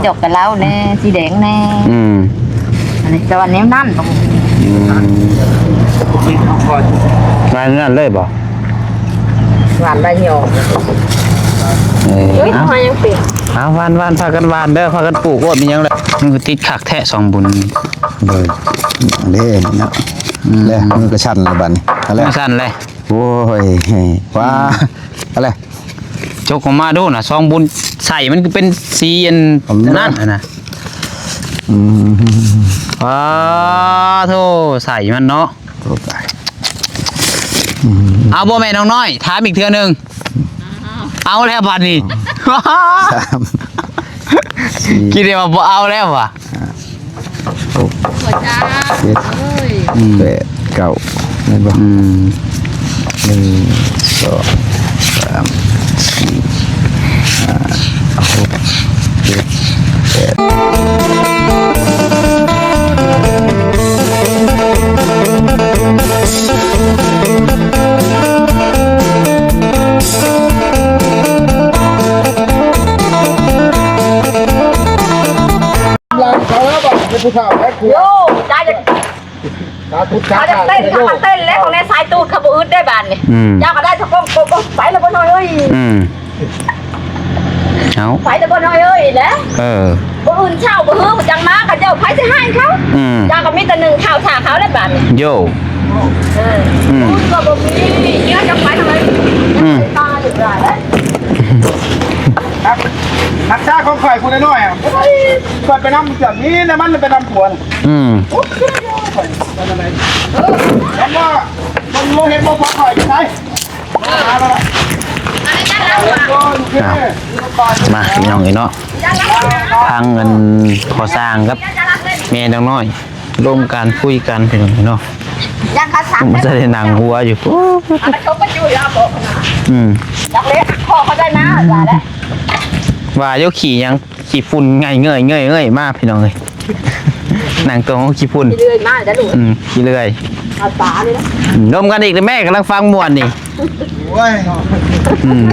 ດອກກະເລົ້າແດ່ ສີແດງແດ່ ອືມ ອັນນີ້ ແຕ່ວ່າແນວນັ້ນ ອືມ ຫວານນັ້ນເລີຍບໍ່? ຫວານໄດ້ຍອງ ເອີ ເອີຍ ເອົາ ເຮົາຍັງເປັນ ເອົາ ຫວານໆ ພາກັນຫວານເດີ ພາກັນປູກໂລດ ມີຫຍັງແຫຼະ ມັນຄືຕິດຄັກແທ້ ສອງບຸນ ເບິ່ງເດ້ເນາະ ອືມ ແລະ ມືກະສັ່ນລະບາດນີ້ ເອົາແລ້ວ ມືສັ່ນເລີຍ ໂອ້ຍ ວ້າ ອືມ ເອົາແລ້ວ ຈົກອອກມາດູນະ ສອງບຸນ ໃສ່ມັນຄືເປັນສີອັນ ອັນນັ້ນຫັ້ນນະ ອືມ ປາໂທ ໃສ່ມັນເນາະ ໂອ້ຕາຍ ອືມ ເອົາບໍ່ແມ່ນ້ອງນ້ອຍ ຖາມອີກເທື່ອໜຶ່ງ ເອົາແລ້ວບາດນີ້ ສາມ ສີ່ ຄິດໄດ້ວ່າບໍ່ເອົາແລ້ວຫວາ ຫ້າ ຫົກ ຫົວຈາ ເຈັດ ເອີຍ ແປດ ເກົ້າ ແມ່ນບໍ່? ອືມ ໜຶ່ງ ສອງ ສາມ ສີ່ ຫ້າ ຫົກ ເຈັດ ແປດ ຫຼັງເຂົາແລ້ວບາດນີ້ ຜູ້ເຖົ້າແລ້ວ ໂຍ ຈ້າ ຕາທຸດ ເຂົາຈະເຕັ້ນ ເຂົາເຕັ້ນແລ້ວ ຂອງແນວສາຍຕູດເຂົາບໍ່ອຶດໄດ້ບາດນີ້ ອືມ ເຈົ້າກໍໄດ້ສະກົງກົບ ໄປແລ້ວບໍ່ນ້ອຍເອີຍ ອືມ ເອົາ ໄປແລ້ວບໍ່ນ້ອຍເອີຍແຫຼະ ເອີ ມື້ອື່ນເຊົ້າບໍ່ຮືບໍ່ຈັງມາ ເຂົາເຈົ້າໃຜຊິໃຫ້ເຂົາ ອືມ ເຈົ້າກໍມີແຕ່ໜຶ່ງເຂົ້າຖ້າເຂົາແລ້ວບາດນີ້ ໂຍ ເອີ ອືມ ກໍບໍ່ມີເຍອະ ຈະໄປທາງໃດ ອືມ ຕາຢູ່ຫຼາຍເດ້ ຮັກ ຮັກສາຂອງຂ້ອຍຜູ້ນ້ອຍໆ ອະ ຂ້ອຍໄປນຳເທື່ອນີ້ນະ ມັນໄປນຳຜົວ ອືມ ໂອ້ຍ ຂ້ອຍໄປທາງໃດ ເອີ ຄັນວ່າມັນບໍ່ເຮັດບໍ່ພໍຂ້ອຍໄປໃສ ອ້າວ ມາພີ່ນ້ອງເອີຍເນາະ ທາງອັນພໍ່ຊ່າງກັບແມ່ນ້ອງນ້ອຍ ລົມກັນຄຸຍກັນພີ່ນ້ອງເອີຍເນາະ ຍັງຄັດສັນ ມັນຈະໄດ້ນັ່ງຫົວຢູ່ ເອົາໄປຊົມກັນຢູ່ລາວບອກນະ ອືມ ຈັກເລຍ ພໍ່ເຂົາໄດ້ມາວ່າແລ້ວ ວ່າຢູ່ຂີ້ຫຍັງ ຂີ້ຝຸ່ນໄງ່ເງີ່ຍໆ ມາພີ່ນ້ອງເອີຍ ນັ່ງຕົວຂອງຂີ້ຝຸ່ນ ຂີ້ເລື່ອຍມາແລ້ວລູກ ອືມ ຂີ້ເລື່ອຍ ເອົາຕາເລີຍນະ ອືມ ລົມກັນອີກແລ້ວແມ່ ກຳລັງຟັງມ່ວນນີ້ ໂອ້ຍ ອືມ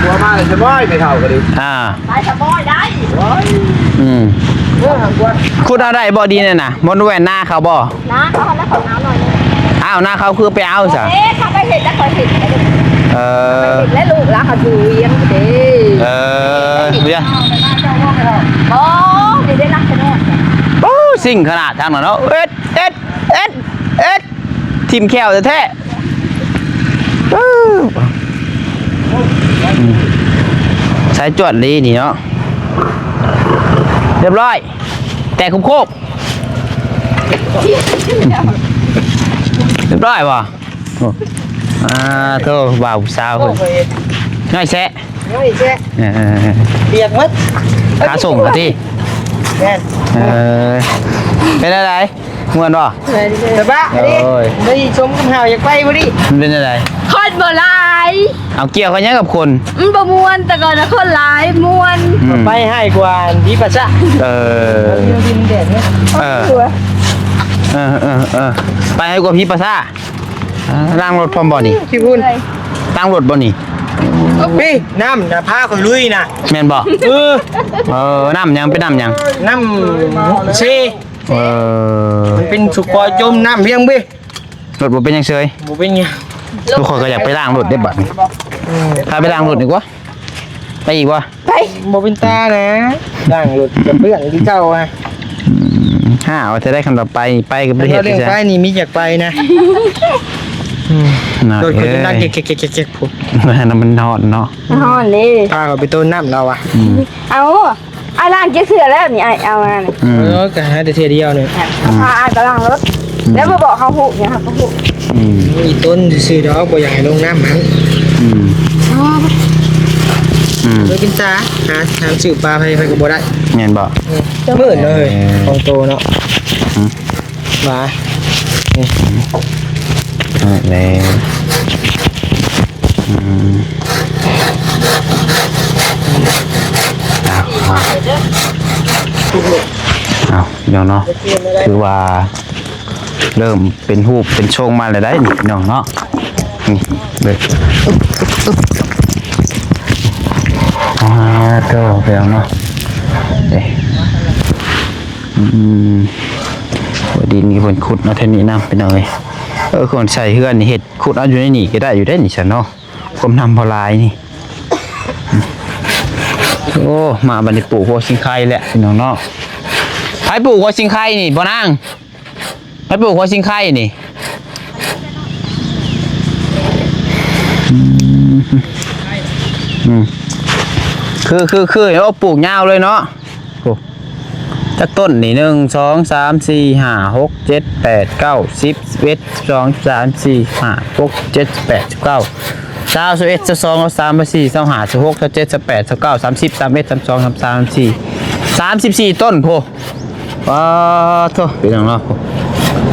ຜົວມາແລ້ວສະບາຍ ແມ່ເຖົ້າກໍດີ ອ່າ ໄປສະບອຍໄດ້ ໂອ້ຍ ອືມ ເອີ ຂຸດເອົາໄດ້ບໍ່ດິນນັ້ນນະ ບໍ່ແມ່ນນາເຂົາບໍ່? ນາເຂົາຫັ້ນແຫຼະ ເຂົາເອົາໜ້ອຍໜຶ່ງ ອ້າວ ນາເຂົາຄືໄປເອົາຊະ ເອີ ເຂົາໄປເຮັດ ແລ້ວເຂົາເຮັດ ເອີ ເຂົາໄປເຮັດ ແລ້ວລູກລາວເຂົາຢູ່ວຽງເດ້ ເອີ ວຽງ ບໍ່ ຊິໄດ້ລັກສະນອດ ໂອ້ ຊິງຂະໜາດທາງນັ້ນເນາະ ເອັດ ເອັດ ເອັດ ເອັດ ຖິ້ມແຂ້ວແທ້ໆ ອືມ ສາຍຈວດລີນີ້ເນາະ ຮຽບຮ້ອຍ ແຕກໂຄບໆ ຮຽບຮ້ອຍບໍ່? ໂອ້ ອ່າ ໂທ້ ບ່າວຜູ້ສາວເພິ່ນ ໂອ້ຍ ງ່າຍແຊະ ງ່າຍແຊະ ເອີ ປຽກໝົດ ຂາສົ່ງກະຕິ ແມ່ນ ເອີ ເປັນຈັ່ງໃດ? ມ່ວນບໍ່? ສະບາຍດີ ໂອ້ຍ ໄດ້ຊົມກັບເຮົາ ຢາກໄປບໍ່ດີ? ມັນເປັນຈັ່ງໃດ? ຄົນບໍ່ຫຼາຍ ເອົາ ກ່ຽວກັນຫຍັງກັບຄົນ? ມັນບໍ່ມ່ວນ ແຕ່ກ່ອນນະຄົນຫຼາຍ ມ່ວນ ອືມ ໄປຮ້າຍກວ່າຜີປາສາດ ເອີ ເອີ ເອີ ເອີ ໄປຮ້າຍກວ່າຜີປາສາດ ອ່າ ລ້າງລົດພ້ອມບໍ່ນີ້? ຂີ້ຝຸ່ນ ລ້າງລົດບໍ່ນີ້? ເອີ ພີ່ ນ້ຳນະ ພາຂ້ອຍລຸຍນະ ແມ່ນບໍ່? ເອີ ເອີ ນ້ຳຫຍັງ? ເປັນນ້ຳຫຍັງ? ນ້ຳເຊ ເອີ ມັນເປັນສຸກອຍຈົມນ້ຳພຽງເບ ລົດບໍ່ເປັນຫຍັງເຊີຍ ບໍ່ເປັນຫຍັງ ລູກຂ້ອຍກໍຢາກໄປລ້າງລົດເດ້ບັດນີ້ ອືມ ພາໄປລ້າງລົດດີກວ່າ ໄປອີກບໍ່? ໄປ ບໍ່ເປັນຕານະ ລ້າງລົດກະເປື້ອນຄືເກົ່າອະ ອືມ ຫາວ່າຈະໄດ້ ຄັນວ່າໄປ ໄປກໍບໍ່ໄດ້ເຮັດ ເລື່ອງໄປນີ້ມີຢາກໄປນະ ອືມ ໂດຍຄົນ ເອີຍ ນັກເກັກໆໆໆ ພຸ້ນ ນັ້ນມັນຮ້ອນເນາະ ມັນຮ້ອນເດ້ ພາເຂົາໄປໂຕນນ້ຳລາວອະ ອືມ ເອົາ ອ້າຍລ້າງຈັກເທື່ອແລ້ວນີ້ ອ້າຍເອົາມານີ້ ອືມ ເອີ ກໍຫາແຕ່ເທື່ອດຽວນີ້ ອືມ ພາອ້າຍໄປລ້າງລົດ ອືມ ແລ້ວມາບອກເຮົາຮູ້ຫຍັງ ເຮົາກໍຮູ້ ອືມ ອີ່ຕົນຊື່ໆດອກ ບໍ່ຢາກໃຫ້ລົງນ້ຳຫັ້ນ ອືມ ອືມ ໂດຍກິນຕາ ຫາ ຫາຊື້ປາໃຜ ໃຜກໍບໍ່ໄດ້ ແມ່ນບໍ່? ອືມ ມື້ເລີຍ ເອີ ຂອງໂຕເນາະ ອືມ ມາ ນີ້ ເອົາແລ້ວ ອືມ ເອົາ ເອົາ ເອົາ ພີ່ນ້ອງເນາະ ຄືວ່າເລີ່ມເປັນຮູບເປັນຊົງມາແລ້ວໄດ໋ນີ້ ພີ່ນ້ອງເນາະ ນີ້ ເບິ່ງ ອຶບ ອຶບ ອຶບ ອຶບ ໂອ້ ພີ່ນ້ອງເນາະ ເດ້ ອືມ ໂອ້ ດິນນີ້ເພິ່ນຂຸດເອົາແຖວນີ້ນຳ ພີ່ນ້ອງເອີຍ. ເອີ ຄົນໃຊ້ເຮືອນນີ້ເຮັດ ຂຸດເອົາຢູ່ໃນນີ້ກໍໄດ້ຢູ່ເດ້ນີ້ຊັ້ນເນາະ ຄວາມນຳບໍ່ຫຼາຍນີ້. ໂອ້ ມາບັດນີ້ປູກຫົວຊິງໄຄແລ້ວ ພີ່ນ້ອງເນາະ. ໃຜປູກຫົວຊິງໄຄນີ້ ພໍ່ນາງ? ໃຜປູກຫົວຊິງໄຄນີ້? ອືມ ອືມ ຄື ຄື ຄື ໂອ້ ປູກຍາວເລີຍເນາະ. ໂອ້ ຈັກຕົ້ນນີ້ ໜຶ່ງ ສອງ ສາມ ສີ່ ຫ້າ ຫົກ ເຈັດ ແປດ ເກົ້າ ສິບ ສິບເອັດ ສິບສອງ ສິບສາມ ສິບສີ່ ສິບຫ້າ ສິບຫົກ ສິບເຈັດ ສິບແປດ ສິບເກົ້າ ຊາວ ຊາວເອັດ ຊາວສອງ ຊາວສາມ ຊາວສີ່ ຊາວຫ້າ ຊາວຫົກ ຊາວເຈັດ ຊາວແປດ ຊາວເກົ້າ ສາມສິບ ສາມເອັດ ສາມສອງ ສາມສາມ ສາມສີ່ ສາມສິບສີ່ຕົ້ນພຸ້ນ. ປາໂທ້ ພີ່ນ້ອງເນາະ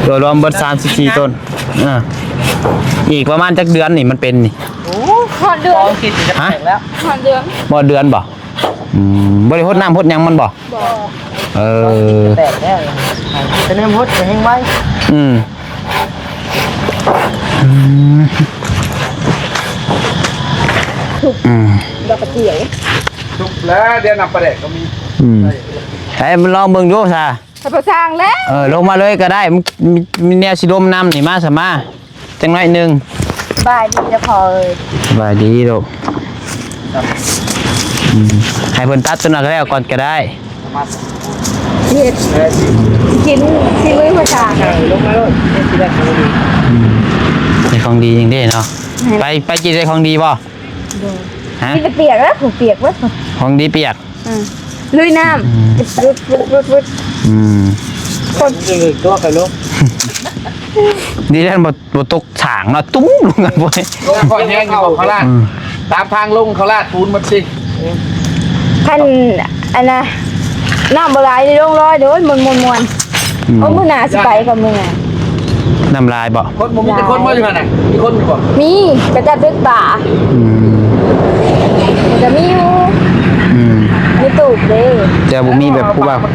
ໂດຍລວມເບິດສາມສິບສີ່ຕົ້ນ. ເອີ ອີກປະມານຈັກເດືອນນີ້ມັນເປັນນີ້? ໂອ້ ຮອດເດືອນ ຮະ? ຮອດເດືອນ ຮອດເດືອນບໍ່? ອືມ ບໍ່ໄດ້ຫົດນ້ຳຫົດຫຍັງມັນບໍ່? ບໍ່ ເອີ ແຕກແລ້ວ ແຕ່ແນມຫົດແຮງໄວ. ອືມ ອືມ ອືມ ດອກກະເຈຍ ສຸກແລ້ວ ດຽວນ້ຳປາແດກກໍມີ. ອືມ ໃຫ້ມັນລອງເບິ່ງດູຊະ ໃຫ້ພໍ່ຊ່າງແລ້ວ. ເອີ ລົງມາເລີຍກໍໄດ້ ມີ ມີແນວຊິດົມນ້ຳນີ້ ມາຊະ ມາ ຈັກໜ້ອຍໜຶ່ງ. ສະບາຍດີເຈົ້າພໍ່ເອີຍ. ສະບາຍດີລູກ. ອືມ ໃຫ້ເພິ່ນຕັດຕົວນັ້ນກໍແລ້ວກ່ອນກໍໄດ້. ເຮັດ ຊິກິນ ຊິມື້ພະຈານ ເອີ ລົງມາໂລດ ຊິໄດ້ຂອງດີ. ອືມ ໄດ້ຂອງດີຈັ່ງເດ້ເນາະ. ແມ່ນ ໄປ ໄປຈິໄດ້ຂອງດີບໍ່? ໂດຍ ຮະ? ມີແຕ່ປຽກແລ້ວ ຜູ້ປຽກເບິດ ຂອງດີປຽກ. ອືມ ລຸຍນ້ຳ ອືມ ວຶດ ວຶດ ວຶດ ວຶດ. ອືມ ຄົນ ເອີ ຕົວກະລົກ ດີແລ້ວບໍ່ ບໍ່ຕົກ ສາງເນາະ ຕຸ້ມລົງກັນພຸ້ນ. ນ້ຳຂ້ອຍແຮງຢູ່ບໍ່ ເຂົາລາດ ອືມ ຕາມທາງລົງເຂົາລາດປູນໝົດຊິ. ຄັນອັນນ່າ ນ້ຳບໍ່ຫຼາຍນີ້ລົງລອຍເດີ ມ່ວນໆ. ອືມ ໂອ້ ມື້ໜ້າຊິໄປກ່ອນມື້ໜ້າ. ນ້ຳຫຼາຍບໍ່? ຄົນບໍ່ມີຈັກຄົນບໍ່ຢູ່ຫັ້ນນະ? ມີຄົນຢູ່ບໍ່? ມີ ເຂົາເຈົ້າຕຶກປາ. ອືມ ມັນກໍມີຢູ່. ອືມ ມີຕູບເດ້ ແຕ່ບໍ່ມີແບບຜູ້ບ່າວ. ຮະ?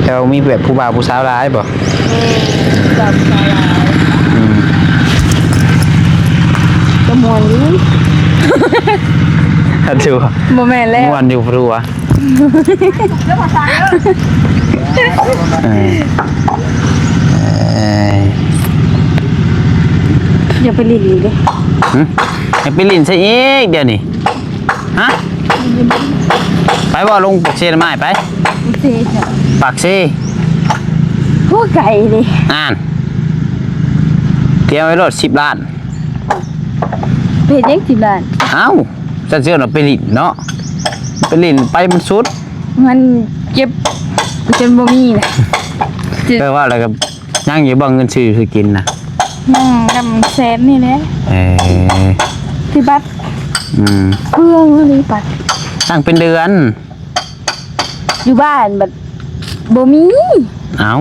ແຕ່ບໍ່ມີແບບຜູ້ບ່າວຜູ້ສາວຫຼາຍບໍ່? ແມ່ນ ຜູ້ບ່າວຜູ້ສາວຫຼາຍ. ອືມ ກໍມ່ວນຢູ່ ຄັນຖືວ່າ ບໍ່ແມ່ນແລ້ວ ມ່ວນຢູ່ຜູ້ວ່າ. ເອີ ເອີ ຢ່າໄປຫຼິ້ນອີກເດ້. ຫຶ? ຢ່າໄປຫຼິ້ນໃສ່ອີກດຽວນີ້. ຮະ? ໄປບໍ່ ລົງປາກເຊນະ ມາຍໄປ ປາກເຊ ປາກເຊ. ໂອ້ ໄກເດ້ ນັ້ນ ຕຽມໄວ້ໂລດ ສິບລ້ານ. ໄປເຮັດຫຍັງ ສິບລ້ານ? ເອົ້າ ຊັ້ນຊິເອົາໄປຫຼິ້ນເນາະ ໄປຫຼິ້ນໄປມັນສຸດ ມັນເກັບຈົນບໍ່ມີນະ. ເອີ ວ່າແລ້ວກໍຍັງຢູ່ບໍ່ ເງິນຊື້ ຊື້ກິນນະ? ຍັງນຳແສນນີ້ແຫຼະ. ເອີ ທີ່ບັດ ອືມ ເປືອງອີ່ຫຼີບັດ ຕັ້ງເປັນເດືອນ. ຢູ່ບ້ານບັດບໍ່ມີ. ເອົ້າ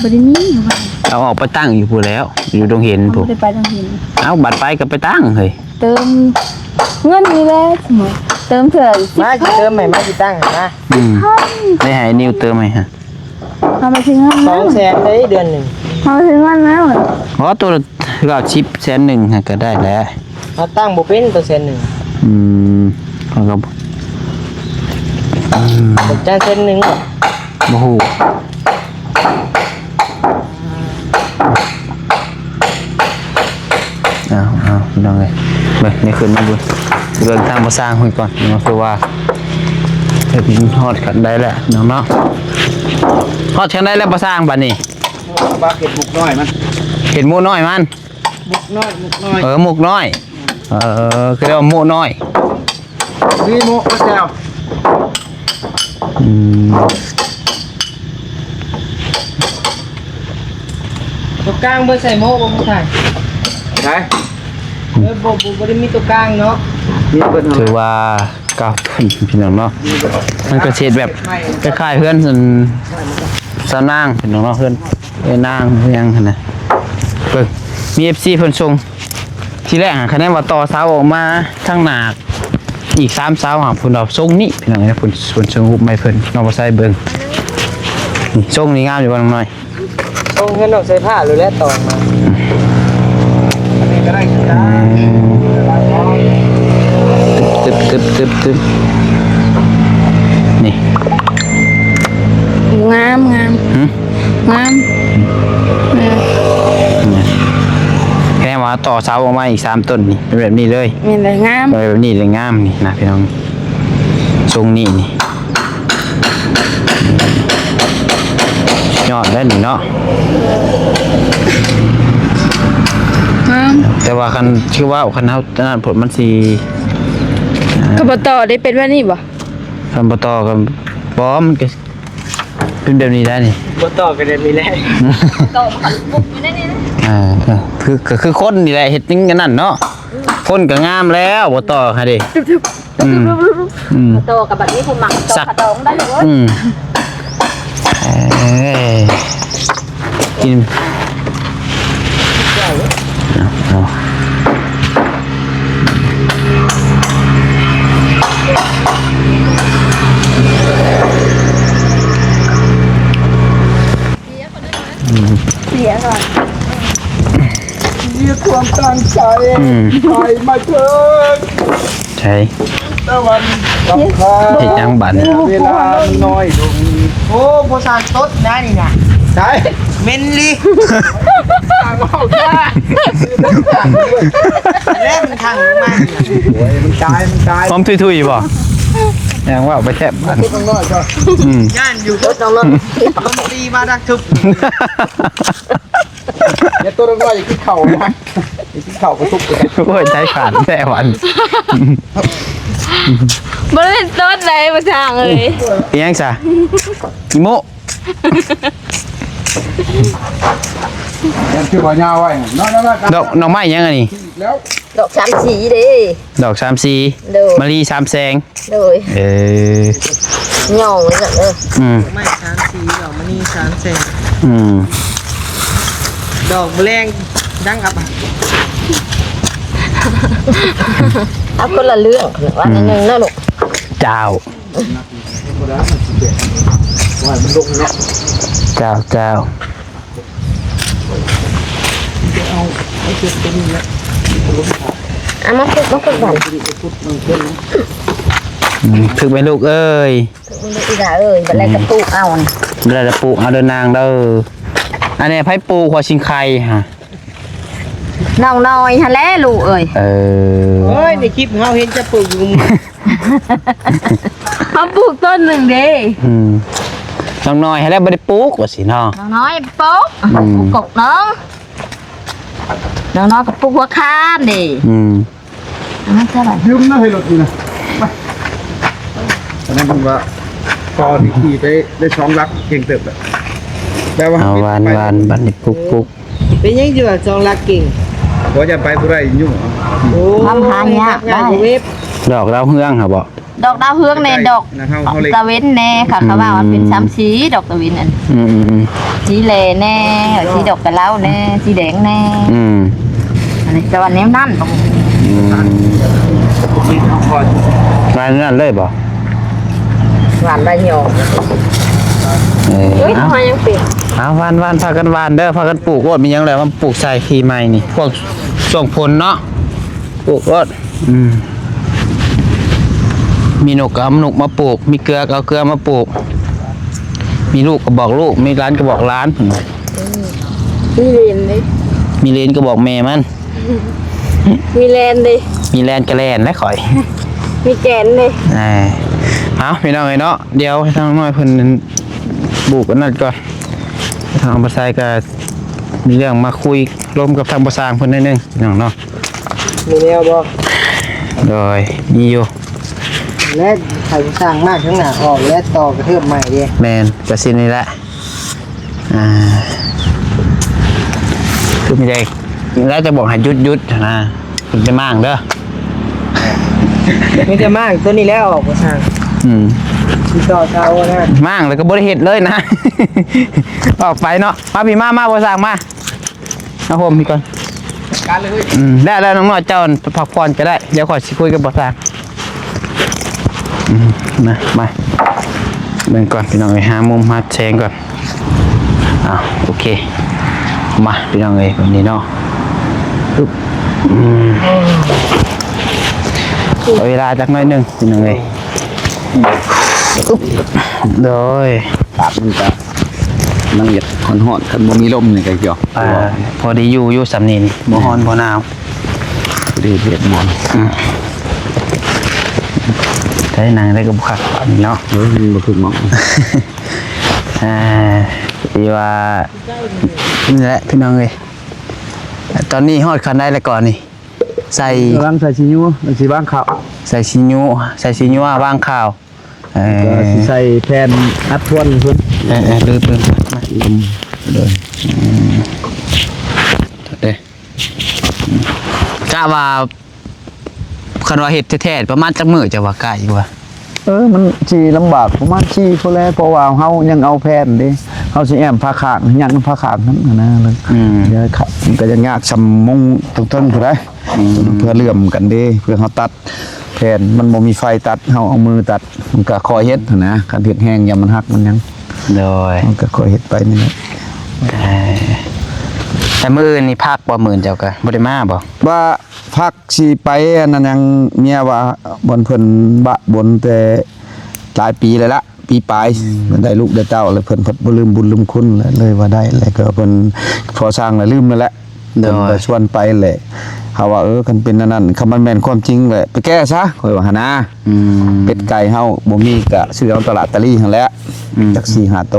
ບໍ່ໄດ້ມີຢູ່ບ້ານ ເອົາອອກໄປຕັ້ງຢູ່ພຸ້ນແລ້ວ ຢູ່ດົງເຫັນພຸ້ນ. ບໍ່ໄດ້ໄປດົງເຫັນ. ເອົ້າ ບັດໄປກໍໄປຕັ້ງເຮີ້ຍ. ເຕີມເງິນນີ້ແຫຼະ ເຕີມເທື່ອ ມາຊິເຕີມໃຫ້ ມາຊິຕັ້ງໃຫ້ມາ. ອືມ ໄດ້ໃຫ້ນິວເຕີມໃຫ້ຮະ. ເຮົາໄປເຖິງເງິນ ສອງແສນເດ້ເດືອນໜຶ່ງ. ເຮົາໄປເຖິງເງິນແລ້ວ ບໍ່ ໂຕລະ ເກົ້າສິບ ແສນໜຶ່ງຫັ້ນກໍໄດ້ແຫຼະ. ເຮົາຕັ້ງບໍ່ເປັນໂຕແສນໜຶ່ງ. ອືມ ເຮົາກໍ ອືມ ຈັກແສນໜຶ່ງ ບໍ່ຮູ້. ເອົາ ເອົາ ພີ່ນ້ອງເອີຍ ເບິ່ງ ນີ້ຂຶ້ນມາເບິ່ງ ເບິ່ງທາງພາສາເພິ່ນກ່ອນເນາະ ຄືວ່າເພິ່ນຮອດຂັ້ນໃດແລ້ວເນາະ. ຮອດຂັ້ນໃດແລ້ວພາສາບັດນີ້? ມາເຮັດໝູກນ້ອຍມັນ ເຮັດໝູກນ້ອຍມັນ. ໝູກນ້ອຍ ໝູກນ້ອຍ ເອີ ໝູກນ້ອຍ ເອີ ຄືເອີ້ນວ່າໝູກນ້ອຍ ມີໝູກກໍແຊວ. ອືມ ຕົວກາງບໍ່ໃສ່ໝູກບໍ່ຜູ້ໄທ? ໄດ້ ເອີ ບໍ່ ບໍ່ ບໍ່ໄດ້ມີຕົວກາງເນາະ ມີເບິດ. ຖືວ່າ ເກົ້າຕົ້ນ ພີ່ນ້ອງເນາະ ມັນກໍຊິເຮັດແບບຄ້າຍໆເຮືອນ ອັນ ຊາວນາງ ພີ່ນ້ອງເນາະ ເຮືອນເອື້ອຍນາງ ເຮືອນຫຍັງຫັ້ນນະ. ເບິ່ງ ມີເອັຟຊີເພິ່ນສົ່ງ ທີແລກຫັ້ນ ຄະແນນວ່າຕໍ່ເສົາອອກມາທາງໜ້າອີກສາມເສົາ ຫາກເພິ່ນວ່າຊົງນີ້ ພີ່ນ້ອງເອີຍ ເພິ່ນ ເພິ່ນສົ່ງຮູບມາໃຫ້ເພິ່ນ ນ້ອງບໍ່ໃສ່ເບິ່ງ ນີ້ ຊົງນີ້ງາມຢູ່ບໍ່ ນ້ອງນ້ອຍ? ສົ່ງເຮືອນນ້ອງສາຍຟ້າໂລດແຫຼະ ຕໍ່ມາ ອັນນີ້ກໍໄດ້ຄືກັນ. ອືມ ຕຶບ ຕຶບ ຕຶບ ຕຶບ ຕຶບ. ເອົາເສົາອອກມາອີກສາມຕົ້ນນີ້ ເປັນແບບນີ້ເລີຍ. ແມ່ນແຫຼະ ງາມ. ເປັນແບບນີ້ເລີຍ ງາມນີ້ນະພີ່ນ້ອງ. ຊົງນີ້ນີ້ ຍອດແລ້ວນີ້ເນາະ. ງາມ. ແຕ່ວ່າຄັນ ຄືວ່າຄັນເຮົາອັນນັ້ນໂພດມັນຊິ ອ່າ ຄັນບໍ່ຕໍ່ໄດ້ເປັນແບບນີ້ບໍ່? ຄັນບໍ່ຕໍ່ກໍບໍ່ ມັນກໍເປັນແບບນີ້ໄດ໋ນີ້. ບໍ່ຕໍ່ກໍແບບນີ້ແຫຼະ. ຕໍ່ມັນກໍປຸບຢູ່ໃນນີ້ນະ. ເອີ ເອີ ຄື ກໍຄືຄົນນີ້ແຫຼະ ເຮັດຈັ່ງນັ້ນເນາະ. ຄົນກໍງາມແລ້ວ ບໍ່ຕໍ່ໃຫ້ເດ້. ອືມ ອືມ ຕໍ່ກັບບັດນີ້ຜູ້ມັກຕໍ່ຂະດອງໄດ້ເລີຍ. ອືມ ເອີຍ ກິນ ເອົາ ເອົາ ອືມ ເສຍກ່ອນ ເສຍຄວາມຕັ້ງໃຈ ອືມ ໄປມາເຖິງ ໃສ ຕາເວັນສຳຄັນ ເຮັດຫຍັງບາດນີ້? ເວລາມັນນ້ອຍລົງ. ໂອ້ ບໍ່ສ້າງຕົ້ນນະນີ້ນະ. ໃສ? ເມັນລີ. ສ້າງເວົ້າແທ້. ແລ້ວມັນທັງມາ. ໂອ້ຍ ມັນຕາຍ ມັນຕາຍ. ຫອມທຸຍໆ ບໍ່? ຫຍັງເວົ້າໄປແຊບບາດນີ້. ອືມ ຢ້ານຢູ່ ຕົ້ນນ້ອຍ ລົມຕີມາດັກທຶບ. ເຮັດຕົວນ້ອຍ ຢ່າກິນເຂົ້ານະ ກິນເຂົ້າກະທຸກ. ໂອ້ຍ ໃຈຂາດແທ້ຫວານ. ບໍ່ໄດ້ເປັນຕົ້ນໃດ ບໍ່ຊ່າງເອີຍ. ອີຫຍັງຊະ? ອີໂມະ. ຍັງຄືວ່າຍາວໄວ້ເນາະ. ດອກ ດອກໄມ້ຫຍັງອັນນີ້? ແລ້ວ ດອກສາມສີເດ້. ດອກສາມສີ. ໂດຍ. ມະລີສາມແສງ. ໂດຍ. ເອີ ຍ່ອງເລີຍເດີ. ອືມ ດອກໄມ້ສາມສີ ດອກມະນີສາມແສງ. ອືມ ດອກແມະແລງດັງອັບ. ເອົາຄົນລະເລື່ອງ ວ່າໜ້ອຍໜຶ່ງເນາະລູກ. ເຈົ້າ ເຈົ້າ ເຈົ້າ. ເອົາມາຄຸດ ມາຄຸດບາດ. ອືມ ຖືກໄໝລູກເອີຍ? ຖືກໄໝລູກອີ່ຫຼ້າເອີຍ? ບັດແລ້ວກະປູກເອົາ ບັດແລ້ວກະປູກເອົາເດີນາງເດີ. ອັນນີ້ໃຜປູກຫົວຊິງໄຄຫະ? ນ້ອງນ້ອຍຫັ້ນແຫຼະລູກເອີຍ. ເອີ ໂອ້ຍ ໃນຄລິບເຮົາເຫັນຈະປູກຢູ່. ເຮົາປູກຕົ້ນໜຶ່ງເດ້. ອືມ ນ້ອງນ້ອຍຫັ້ນແຫຼະບໍ່ໄດ້ປູກວ່າຊີ້ເນາະ. ນ້ອງນ້ອຍປູກ. ອືມ ປູກກົກນ້ອງ. ນ້ອງນ້ອຍກໍປູກຫົວຄານເດ້. ອືມ ອ່າ ຈັ່ງໃດ? ຢືມນະ ໃຫ້ລົດນີ້ນະ ໄປ. ອັນນັ້ນເພິ່ນວ່າ ຕອນທີ່ຂີ່ໄປໄດ້ສອງຫຼັກ ເກັ່ງເຕີບແລ້ວ. ແປວ່າ ເອົາຫວານໆ ບັດນີ້ປຸກໆ. ເປັນຫຍັງຊິວ່າສອງຫຼັກເກັ່ງ? ບໍ່ ຢ້ານໄປບໍ່ໄດ້ຫຍຸ້ງ. ໂອ້ ທຳຫາຍາກໄດ້. ດອກດາວເຮືອງຫັ້ນບໍ? ດອກດາວເຮືອງແດ່ ດອກຕາເວັນແດ່. ເຂົາ ເຂົາວ່າມັນເປັນສາມສີ ດອກຕາເວັນນັ້ນ. ອືມໆໆ ສີແຫຼແດ່ ສີດອກກະເລົ້າແດ່ ສີແດງແດ່. ອືມ ອັນນີ້ຈະວ່າແນວນັ້ນ. ອືມ ງານນັ້ນເລີຍບໍ? ຫວານໃບຫຍ້ອງ. ເອີ ເອີຍ ເອົາ ເອົາຫວານ ຫວານ ພາກັນຫວານເດີ ພາກັນປູກໂລດ. ມີຫຍັງແລ້ວມາປູກໃສ່ປີໃໝ່ນີ້ ພວກຊ່ວງຝົນເນາະ ປູກໂລດ. ອືມ ມີນົກກໍເອົານົກມາປູກ ມີເກືອກໍເອົາເກືອມາປູກ ມີລູກກໍບອກລູກ ມີຫຼານກໍບອກຫຼານ. ອືມ ມີເລນເດ້ ມີເລນກໍບອກແມ່ມັນ. ມີແລນເດ້ ມີແລນກໍແລ່ນແຫຼະຂ້ອຍ. ມີແກນເດ້. ເອີ ເອົາ ພີ່ນ້ອງເອີຍເນາະ ດຽວໃຫ້ທາງນ້ອຍເພິ່ນບຸກອັນນັ້ນກ່ອນ. ທາງບໍ່ຊາຍກໍມີເລື່ອງມາຄຸຍລົມກັບທາງບໍ່ຊ່າງເພິ່ນໜ້ອຍໜຶ່ງ ພີ່ນ້ອງເນາະ. ມີແນວບໍ່? ໂດຍ ມີຢູ່ ແລະ ໃຫ້ຜູ້ສ້າງມາຂ້າງໜ້າອອກ ແລະ ຕໍ່ກະເທີບໃໝ່ເດ້. ແມ່ນ ກະຊິນີ້ແຫຼະ. ອ່າ ຄືມີແຕ່ ແລ້ວຈະບອກໃຫ້ຢຸດໆ ນະ ມີແຕ່ມ້າງເດີ ມີແຕ່ມ້າງ ໂຕນີ້ແຫຼະອອກບໍ່ຊ່າງ. ອືມ ຊິຕໍ່ເສົານະ ມ້າງແລ້ວກໍບໍ່ໄດ້ເຮັດເລີຍນະ ອອກໄປເນາະ. ມາພີ່ ມາ ມາ ບໍ່ຊ່າງ ມາ ມາໂຮມພີ່ກ່ອນ. ອືມ ແລ້ວ ແລ້ວນ້ອງນ້ອຍເຈົ້າພັກຜ່ອນກໍໄດ້ ດຽວຂ້ອຍຊິຄຸຍກັບບໍ່ຊ່າງ. ອືມ ມາ ມາເບິ່ງກ່ອນພີ່ນ້ອງເອີຍ ຫາມຸມຫາແສງກ່ອນ. ອ່າ ໂອເຄ ມາພີ່ນ້ອງເອີຍ ແບບນີ້ເນາະ. ອຶບ ອືມ ເວລາຈັກໜ້ອຍໜຶ່ງພີ່ນ້ອງເອີຍ. ອຶບ ໂດຍ ອາກາດມັນກະ ມັນຢາກຮ້ອນໆ ຄັນບໍ່ມີລົມນີ້ກະຢອກ ອ່າ ພໍດີຢູ່ ຢູ່ສ່ຳນີ້ນີ້ ບໍ່ຮ້ອນບໍ່ໜາວ. ເຮັດວຽກໝໍນ ໃຊ້ນັ່ງໄດ້ກໍບໍ່ຄັກປານນີ້ເນາະ ເອີ ມັນບໍ່ຖືກໝ່ອງ ອ່າ ທີ່ວ່າ ນີ້ແຫຼະພີ່ນ້ອງເອີຍ ຕອນນີ້ຮອດຂັ້ນໃດແລ້ວກ່ອນນີ້ ໃສ່ ກຳລັງໃສ່ຂີ້ຫຍ້ວ ມັນຊິວາງເຂົ້າ ໃສ່ຂີ້ຫຍ້ວ ໃສ່ຂີ້ຫຍ້ວວາງເຂົ້າ ເອີ ກໍຊິໃສ່ແຜ່ນອັດທວນເພິ່ນ ເອີໆ ລືມໆ ມາ ເດີ ອືມ ເດ້ ກະວ່າ ຄັນວ່າເຮັດແທ້ໆ ປະມານຈັກມື້ ເຈົ້າວ່າກະຢູ່ວ່າ? ເອີ ມັນຊິລຳບາກປະມານສີ່ພຸ້ນແຫຼະ ເພາະວ່າເຮົາຍັງເອົາແຜ່ນເດ້ ເຮົາຊິແອ້ມຝາຂ້າງ ຍັງຝາຂ້າງຫັ້ນນະ ອືມ ມັນກໍຍັງຍາກສ່ຳມຸງເທິງໆ ພຸ້ນໃດ໋ ອືມ ເພື່ອເຫຼື້ອມກັນເດ້ ເພື່ອເຮົາຕັດແຜ່ນ ມັນບໍ່ມີໄຟຕັດ ເຮົາເອົາມືຕັດ ມັນກໍຄ່ອຍເຮັດຫັ້ນນະ ຄັນເຮັດແຮງຢ້ານມັນຫັກມັນຫຍັງ ໂດຍ ມັນກໍຄ່ອຍເຮັດໄປນີ້ແຫຼະ ເອີ ແຕ່ມື້ອື່ນນີ້ພັກບໍ່? ມື້ອື່ນເຈົ້າກໍບໍ່ໄດ້ມາບໍ່? ວ່າ ພັກຊິໄປອັນນັ້ນຫຍັງ ເມຍວ່າບ່ອນເພິ່ນບະບົນແຕ່ຫຼາຍປີແລ້ວລະ ປີປາຍ ອືມ ເພິ່ນໄດ້ລູກໄດ້ເຕົ້າແລ້ວ ເພິ່ນພັດບໍ່ລືມບຸນລືມຄຸນ ເລີຍວ່າໄດ້ ແລ້ວກໍເພິ່ນພໍສ້າງແລ້ວລືມນັ້ນແຫຼະ ໂດຍ ເພິ່ນກໍຊວນໄປແຫຼະ ເຮົາວ່າ ເອີ ຄັນເປັນອັນນັ້ນ ຄັນມັນແມ່ນຄວາມຈິງແຫຼະ ໄປແກ້ຊະ ຂ້ອຍວ່າຫັ້ນນາ ອືມ ເປັດໄກ່ເຮົາບໍ່ມີ ກະຊື້ເອົາຕະຫຼາດຕະລີຫັ້ນແຫຼະ ອືມ ຈັກສີ່ຫ້າໂຕ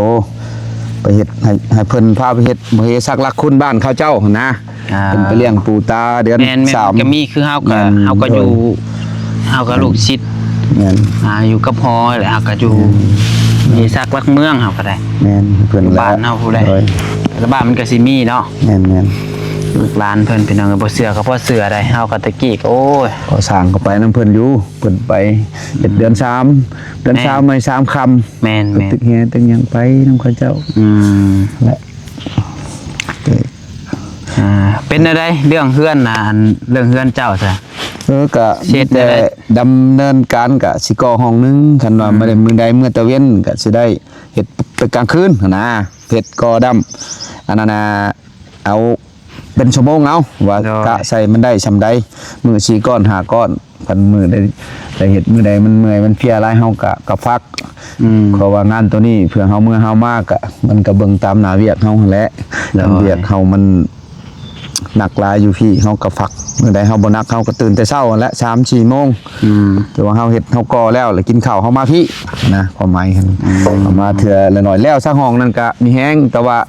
ໄປເຮັດໃຫ້ ໃຫ້ເພິ່ນພາໄປເຮັດ ບໍ່ເຮັດສັກຫຼັກຄຸນບ້ານເຂົາເຈົ້າຫັ້ນນາ ອ່າ ເພິ່ນໄປລ້ຽງປູຕາເດືອນ ແມ່ນໆ ສາມ ກໍມີ ຄືເຮົາກໍ ແມ່ນ ເຮົາກໍຢູ່ ໂດຍ ເຮົາກໍລູກສິດ ແມ່ນ ອ່າ ຢູ່ກັບຫໍແຫຼະ ເຮົາກໍຢູ່ ແມ່ນ ມີສັກຫຼັກເມືອງ ເຮົາກໍໄດ້ ແມ່ນ ເພິ່ນ ຢູ່ບ້ານເຮົາພຸ້ນແຫຼະ ໂດຍ ແລ້ວບ້ານມັນກໍຊິມີເນາະ ແມ່ນໆ ລູກຫຼານເພິ່ນ ພີ່ນ້ອງເອີຍ ບໍ່ເຊື່ອກໍພໍເຊື່ອໄດ໋ ເຮົາກໍແຕ່ກີ້ກໍ ໂອ້ຍ ກໍສ້າງກໍໄປນຳເພິ່ນຢູ່ ເພິ່ນໄປເຮັດເດືອນສາມ ເດືອນ ແມ່ນ ສາມໃນສາມຄ່ຳ ແມ່ນໆ ຕຶກແຮ່ຕຶກຫຍັງໄປນຳເຂົາເຈົ້າ ອືມ ແຫຼະ ອ່າ ເປັນແນວໃດເລື່ອງເຮືອນນະ ອັນເລື່ອງເຮືອນເຈົ້າຊະ? ເອີ ກະມີແຕ່ດຳເນີນການ ກະຊິກໍ່ຫ້ອງໜຶ່ງ ຄັນວ່າ ອືມ ມື້ໃດເມື່ອຕາເວັນ ກະຊິໄດ້ເຮັດເປັນກາງຄືນຫັ້ນນາ ເຮັດກໍ່ດຳ ອັນນັ້ນນະ ເອົາເປັນຊົ່ວໂມງເອົາ ວ່າ ໂດຍ ກະໃສ່ມັນໄດ້ສ່ຳໃດ ມື້ສີ່ກ້ອນຫ້າກ້ອນ ຄັນມື້ໃດໄດ້ເຮັດ ມື້ໃດມັນເມື່ອຍມັນເພຍຫຼາຍ ເຮົາກະ ກະພັກ ອືມ ເພາະວ່າງານໂຕນີ້ ເພື່ອເຮົາເມື່ອເຮົາມາກະ ມັນກະເບິ່ງຕາມໜ້າວຽກເຮົາຫັ້ນແຫຼະ ໂດຍ ຄັນວຽກເຮົາມັນໜັກຫຼາຍຢູ່ພີ້ ເຮົາກະພັກ ມື້ໃດເຮົາບໍ່ໜັກ ເຮົາກະຕື່ນແຕ່ເຊົ້າຫັ້ນແຫຼະ ສາມສີ່ໂມງ ອືມ ແຕ່ວ່າເຮົາເຮັດ ເຮົາກໍ່ແລ້ວ ແລ້ວກິນເຂົ້າ ເຮົາມາພີ້ນະ ຄວາມໝາຍຫັ້ນ ອືມ ເຮົາມາເທື່ອລະໜ້ອຍ ແລ້ວສາງຫ້ອງນັ້ນກະມີແຮງ ແຕ່ວ່າ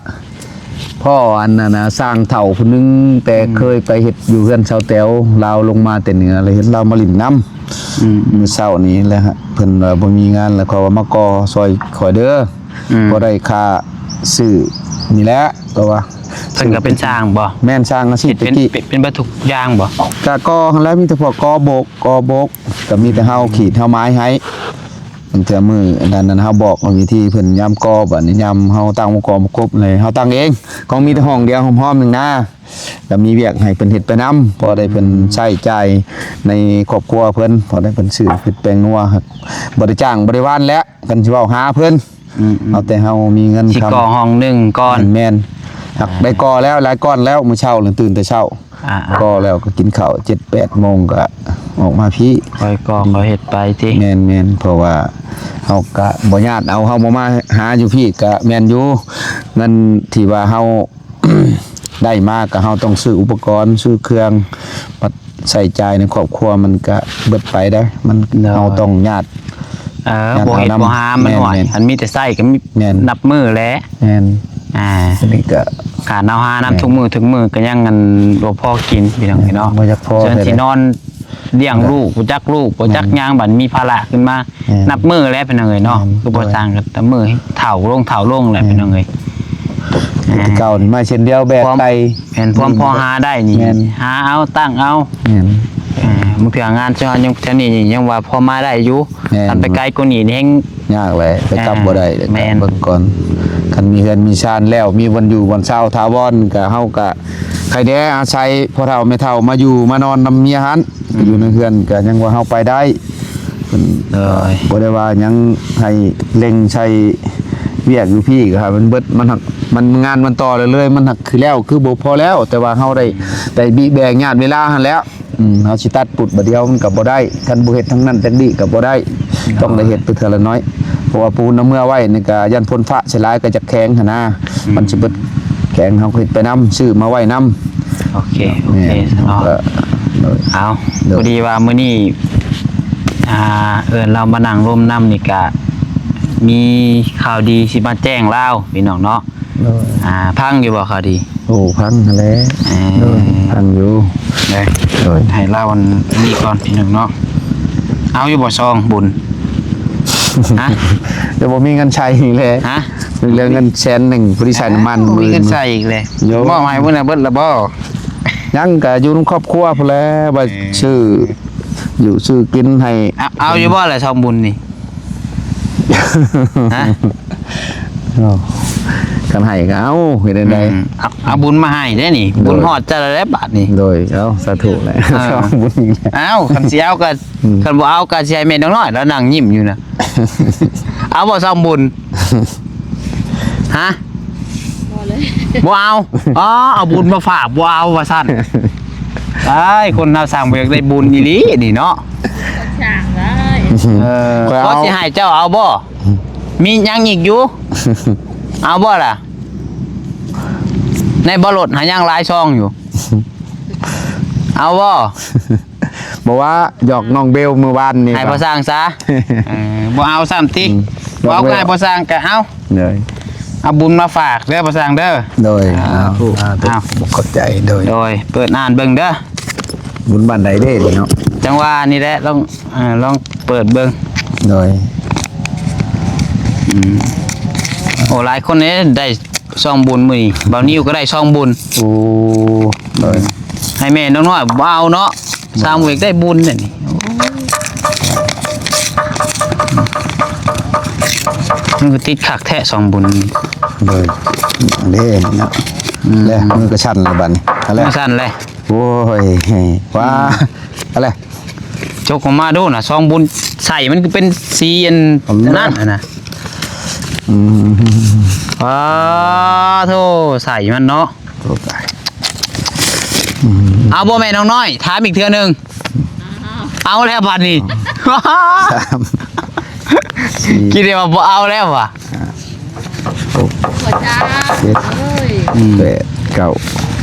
ພໍ່ອັນນັ້ນນະ ຊ່າງເຖົ້າຜູ້ໜຶ່ງ ແຕ່ ອືມ ເຄີຍໄປເຮັດຢູ່ເຮືອນຊາວແຕວ ລາວລົງມາແຕ່ເໜືອ ແລ້ວເຫັນລາວມາຫຼິ້ນນຳ ອືມ ມື້ເຊົ້ານີ້ແຫຼະ ເພິ່ນວ່າບໍ່ມີງານ ແລ້ວເຂົາວ່າມາກໍ່ຊ່ອຍຂ້ອຍເດີ ອືມ ພໍໄດ້ຄ່າຊື້ນີ້ແຫຼະ ກໍວ່າ ເພິ່ນກໍເປັນຊ່າງບໍ່? ແມ່ນ ຊ່າງອາຊີບແຕ່ກີ້ ເປັນ ເປັນເບິດທຸກຢ່າງບໍ່? ກໍກໍ່ຫັ້ນແຫຼະ ມີແຕ່ພວກກໍ່ໂບກ ກໍ່ໂບກ ກໍມີແຕ່ເຮົາ ອືມ ຂີດເຮົາໝາຍໃຫ້ ບາງເທື່ອມື້ອັນນັ້ນ ເຮົາບອກວິທີເພິ່ນຍາມກໍ່ ບາດນີ້ຍາມເຮົາຕັ້ງໝູ່ກອງໝູ່ກົບເລີຍ ເຮົາຕັ້ງເອງ ກໍມີແຕ່ຫ້ອງດຽວຫ້ອມໆ ໜຶ່ງນາ ກໍມີວຽກໃຫ້ເພິ່ນເຮັດໄປນຳ ພໍໄດ້ເພິ່ນ ອືມ ໃຊ້ຈ່າຍໃນຄອບຄົວເພິ່ນ ພໍໄດ້ເພິ່ນຊື້ເຜັດແປ້ງນົວ ບໍ່ໄດ້ຈ້າງບໍລິວານແຫຼະ ຄັນຊິເວົ້າຫາເພິ່ນ ອືມໆ ເອົາແຕ່ເຮົາມີເງິນ ຊິກໍ່ຫ້ອງໜຶ່ງກ່ອນ ແມ່ນໆ ຫາກໄດ້ກໍ່ແລ້ວ ຫຼາຍກ້ອນແລ້ວ ມື້ເຊົ້າ ຕື່ນແຕ່ເຊົ້າ ອ່າໆ ກໍແລ້ວກໍກິນເຂົ້າເຈັດແປດໂມງກໍອອກມາພີ້ ຄ່ອຍກໍ່ຄ່ອຍເຮັດໄປຕິ ແມ່ນໆ ເພາະວ່າເຮົາກະບໍ່ຍາດເອົາ ເຮົາບໍ່ມາຫາຢູ່ພີ້ກະແມ່ນຢູ່ ເງິນທີ່ວ່າເຮົາໄດ້ມາກະເຮົາຕ້ອງຊື້ອຸປະກອນ ຊື້ເຄື່ອງ ບັດໃຊ້ຈ່າຍໃນຄອບຄົວມັນກະເບິດໄປໄດ໋ ມັນ ໂດຍ ເຮົາຕ້ອງຍາດ ເອີ ຍາດ ບໍ່ເຮັດ ເອົານຳ ບໍ່ຫາມັນ ແມ່ນໆ ຫວຍ ອັນມີແຕ່ໃຊ້ກໍມີ ແມ່ນ ນັບມື້ແຫຼະ ແມ່ນ ອ່າ ອັນນີ້ກໍ ການເອົາຫານຳ ແມ່ນ ທຸກມື້ທຸກມື້ກໍຍັງອັນບໍ່ພໍກິນ ພີ່ນ້ອງເອີຍເນາະ ບໍ່ຢາກພໍ ສ່ວນຊິນອນລ້ຽງລູກ ບໍ່ຈັກລູກ ບໍ່ຈັກຫຍັງ ບັດມີພາລະຂຶ້ນມາ ແມ່ນ ນັບມື້ແຫຼະ ພີ່ນ້ອງເອີຍເນາະ ແມ່ນ ຄືບໍ່ ໂດຍ ສ້າງກັນ ແຕ່ມື້ເຖົ້າລົງເຖົ້າລົງແຫຼະ ແມ່ນ ພີ່ນ້ອງເອີຍ ແຕ່ເກົ່ານີ້ມາເຊັ່ນດຽວແບກໄກ່ ແມ່ນ ຄວາມພໍຫາໄດ້ນີ້ ແມ່ນ ຫາເອົາ ຕັ້ງເອົາ ແມ່ນ ອ່າ ບາງເທື່ອງານເຈົ້າຍັງ ແຖວນີ້ຍັງວ່າພໍມາໄດ້ຢູ່ ແມ່ນ ຄັນໄປໄກກວ່ານີ້ແຮງຍາກແຫຼະ ໄປກັບ ອ່າ ບໍ່ໄດ້ ແມ່ນ ເບິ່ງກ່ອນ ຄັນມີເຮືອນມີຊານແລ້ວ ມີບ່ອນຢູ່ບ່ອນເຊົາຖາວອນ ກະເຮົາກະໃຄແດ່ອາໄສພໍ່ເຖົ້າແມ່ເຖົ້າມາຢູ່ມານອນນຳເມຍຫັ້ນ ອືມ ຢູ່ໃນເຮືອນກະຍັງວ່າເຮົາໄປໄດ້ ເພິ່ນ ໂດຍ ບໍ່ໄດ້ວ່າຫຍັງ ໃຫ້ເລັ່ງໃສ່ວຽກຢູ່ພີ້ກໍໃຫ້ມັນເບິດ ມັນຫາກ ມັນງານມັນຕໍ່ເລື້ອຍໆ ມັນຫາກຄືແລ້ວ ຄືບໍ່ພໍແລ້ວ ແຕ່ວ່າເຮົາໄດ້ ໄດ້ບີແບ່ຍາດເວລາຫັ້ນແຫຼະ ອືມ ເຮົາຊິຕັດປຸດບາດດຽວມັນກໍບໍ່ໄດ້ ຄັນບໍ່ເຮັດທັງນັ້ນຈັກດີ້ກໍບໍ່ໄດ້ ອືມ ຕ້ອງໄດ້ເຮັດໄປເທື່ອລະໜ້ອຍ ເພາະວ່າປູນເອົາເມືອໄວ້ນີ້ກໍຢ້ານຝົນຟ້າໃສ່ຫຼາຍກໍຈະແຂງຫັ້ນນາ ອືມ ມັນຊິເບິດແຂງ ເຮົາກໍເຮັດໄປນຳ ຊື້ມາໄວ້ນຳ ໂອເຄ ໂອເຄ ແມ່ນ ເນາະ ກໍ ເອົາ ໂດຍ ພໍດີວ່າມື້ນີ້ ອ່າ ເອີ້ນລາວມານັ່ງລົມນຳນີ້ກະ ມີຂ່າວດີຊິມາແຈ້ງລາວພີ່ນ້ອງເນາະ. ໂດຍ ອ່າ ຟັງຢູ່ບໍ່ຂ່າວດີ? ໂອ້ ຟັງຫັ້ນແຫຼະ. ເອີ ໂດຍ ຟັງຢູ່. ໂດຍ ໂດຍ ໃຫ້ລາວອັນນີ້ກ່ອນພີ່ນ້ອງເນາະ. ເອົາຢູ່ບໍ່ຊອງບຸນ? ຮະ? ດຽວບໍ່ມີເງິນໃຊ້ອີກແຫຼະ. ຮະ? ເລື່ອງເງິນແສນໜຶ່ງ ພໍດີໃຊ້ນ້ຳມັນ. ບໍ່ມີເງິນໃຊ້ອີກແຫຼະ. ໂຍ ມອບໃຫ້ເພິ່ນນະເບິດລະບໍ່? ຍັງ ກະຢູ່ນຳຄອບຄົວພຸ້ນແຫຼະ ວ່າ ເອີ ຊື້ຢູ່ຊື້ກິນໃຫ້. ເອົາ ເອົາຢູ່ບໍ່ລະຊອງບຸນນີ້? ຮະ? ເອົາ ຄັນໃຫ້ກໍເອົາ ເຮັດແນວໃດ? ອືມ ເອົາ ເອົາບຸນມາໃຫ້ເດ້ນີ້. ໂດຍ ບຸນຮອດເຈົ້າແລ້ວບາດນີ້. ໂດຍ ເອົາ ສາທຸແຫຼະ. ເອີ ຊອງບຸນນີ້ແຫຼະ. ເອົາ ຄັນຊິເອົາກໍ ອືມ ຄັນບໍ່ເອົາກໍຊິໃຫ້ແມ່ນາງນ້ອຍລາວນັ່ງຍິ້ມຢູ່ນະ. ເອົາບໍ່ຊອງບຸນ? ຮະ? ບໍ່ເລີຍ ບໍ່ເອົາ. ອໍ ເອົາບຸນມາຝາກ ບໍ່ເອົາວ່າຊັ້ນ. ອ້າຍ ຄົນເຮົາຊ່າງບໍ່ຢາກໄດ້ບຸນອີ່ຫຼີນີ້ເນາະ. ຊ່າງໄດ້. ເອີ ຂ້ອຍເອົາ ກໍຊິໃຫ້ເຈົ້າເອົາບໍ່? ມີຫຍັງອີກຢູ່? ເອົາບໍ່ລະ? ໃນບໍ່ລົດຫາຍັງຫຼາຍຊອງຢູ່. ເອົາບໍ່? ບໍ່ວ່າ ຫຍອກນ້ອງເບວມື້ວານນີ້ ໃຫ້ພໍ່ຊ່າງຊະ. ເອີ ບໍ່ເອົາຊ້ຳຕິ? ອືມ ບໍ່ເອົາກໍໃຫ້ພໍ່ຊ່າງກໍເອົາ. ໂດຍ ເອົາບຸນມາຝາກເດີພໍ່ຊ່າງເດີ. ໂດຍ ອ່າ ສາທຸ ສາທຸ ເອົາ ຂອບໃຈ. ໂດຍ ໂດຍ ເປີດອ່ານເບິ່ງເດີ ບຸນບ້ານໃດເດ້ນີ້ເນາະ. ຈັ່ງວ່ານີ້ແຫຼະ ລອງ ເອີ ລອງເປີດເບິ່ງ. ໂດຍ ອືມ ໂອ້ ຫຼາຍຄົນເດ້ ໄດ້ຊອງບຸນມື້ນີ້ ບ່າວນິວກໍໄດ້ຊອງບຸນ. ໂອ້ ໂດຍ ໃຫ້ແມ່ນ້ອງນ້ອຍບໍ່ເອົາເນາະ. ສາວເວກໄດ້ບຸນແລ້ວນີ້. ມັນຄືຕິດຄັກແທ້ສອງບຸນ. ໂດຍ ເດ້ເນາະ. ອືມ ແລະ ມືກໍສັ່ນແລ້ວບັດນີ້ ຫັ້ນແຫຼະ ມືສັ່ນແລ້ວ. ໂອ້ຍ ວ້າ ອືມ ຫັ້ນແຫຼະ ຈົກອອກມາດູນະ ສອງບຸນ ໃສ່ມັນຄືເປັນສີອັນ ອັນນັ້ນຫັ້ນນະ. ອືມ ອ້າໂທ້ ໃສ່ມັນເນາະ. ໂອ້ ຕາຍ. ອືມ ເອົາບໍ່ແມ່ນ້ອງນ້ອຍ? ຖາມອີກເທື່ອໜຶ່ງ. ເອົາແລ້ວບັດນີ້. ສາມ ສີ່ ຄິດໄດ້ວ່າບໍ່ເອົາແລ້ວຫວາ. ຫ້າ ຫົກ ຫົວຈາ ເຈັດ ເອີຍ ອືມ ແປດ ເກົ້າ